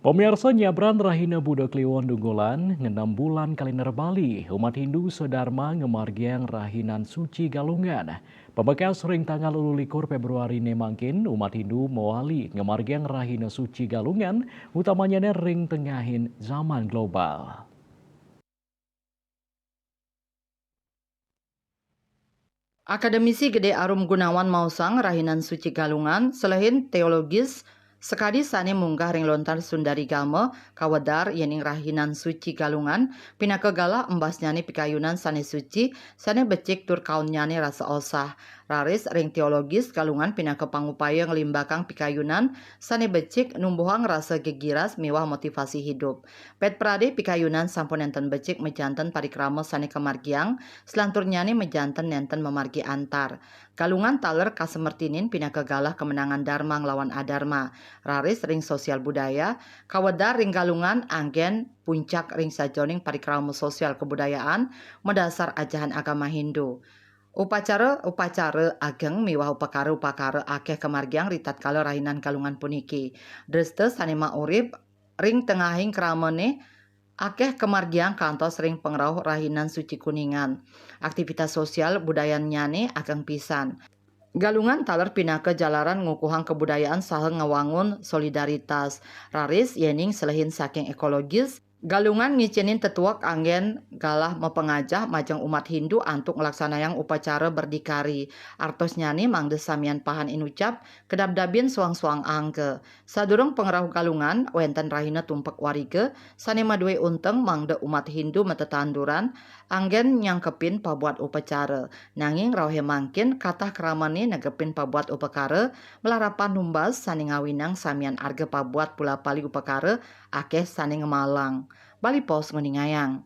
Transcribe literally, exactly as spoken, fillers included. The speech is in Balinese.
Pemirsa, nyabran Rahina Budo Kliwon Dunggolan, ngenem bulan kalender Bali, umat Hindu sedharma ngemargiang Rahinan Suci Galungan. Pemekas ring tanggal lulikur Februari ne mangkin, umat Hindu mawali ngemargiang Rahina Suci Galungan, utamanyane ring tengahing zaman global. Akademisi Gede Arum Gunawan maosang Rahinan Suci Galungan, selehin teologis, sakadi sane munggah ring lontar Sundari Gama, kawedar yening Rahinan Suci Galungan, pinaka galah embasnyane pikayunan sane suci, sane becik tur kaunnyane rasa osah. Raris ring teologis, Galungan pinaka pangupaya nglimbakang pikayunan sane becik, numbuhang rasa gegiras miwah motivasi hidup. Pet prade pikayunan sampun nenten becik majanten parikrama sane kamargiang, selanturnyane majanten nenten mamargi antar. Galungan taler kasemertinin pinaka galah kamenangan darma nglawan adarma. Raris ring sosial budaya, kawedar ring Galungan anggen puncak ring sajeroning parikrama sosial kebudayaan madasar ajahan agama Hindu. Upacara-upacara ageng miwah upakara-upakara akeh kamargiang ritatkala Rahinan Galungan puniki. Dresta sane maurip ring tengahing kramane akeh kamargiang kantos ring pangrauh Rahinan Suci Kuningan. Aktivitas sosial budayannyane ageng pisan. Galungan taler pinaka jalaran ngukuhang kabudayaan saha ngawangun solidaritas. Raris yening selehin saking ekologis, Galungan ngicenin tetuek anggen galah mapangajah majeng umat Hindu antuk nglaksanayang upacara berdikari. Artosnyane mangda samian pahan inucap, kadabdabin soang-soang angga. Sadurung pangrauh Galungan, wenten rahina tumpek wariga, sane madue unteng mangda umat Hindu matetanduran, anggen nyangkepin pabuat upacara. Nanging rauhe mangkin katah kramane negepin pabuat upakara, malarapan numbas sane ngawinang samian arga pabuat pula pali upakara akeh sane ngemalang. Bali Post nguningayang.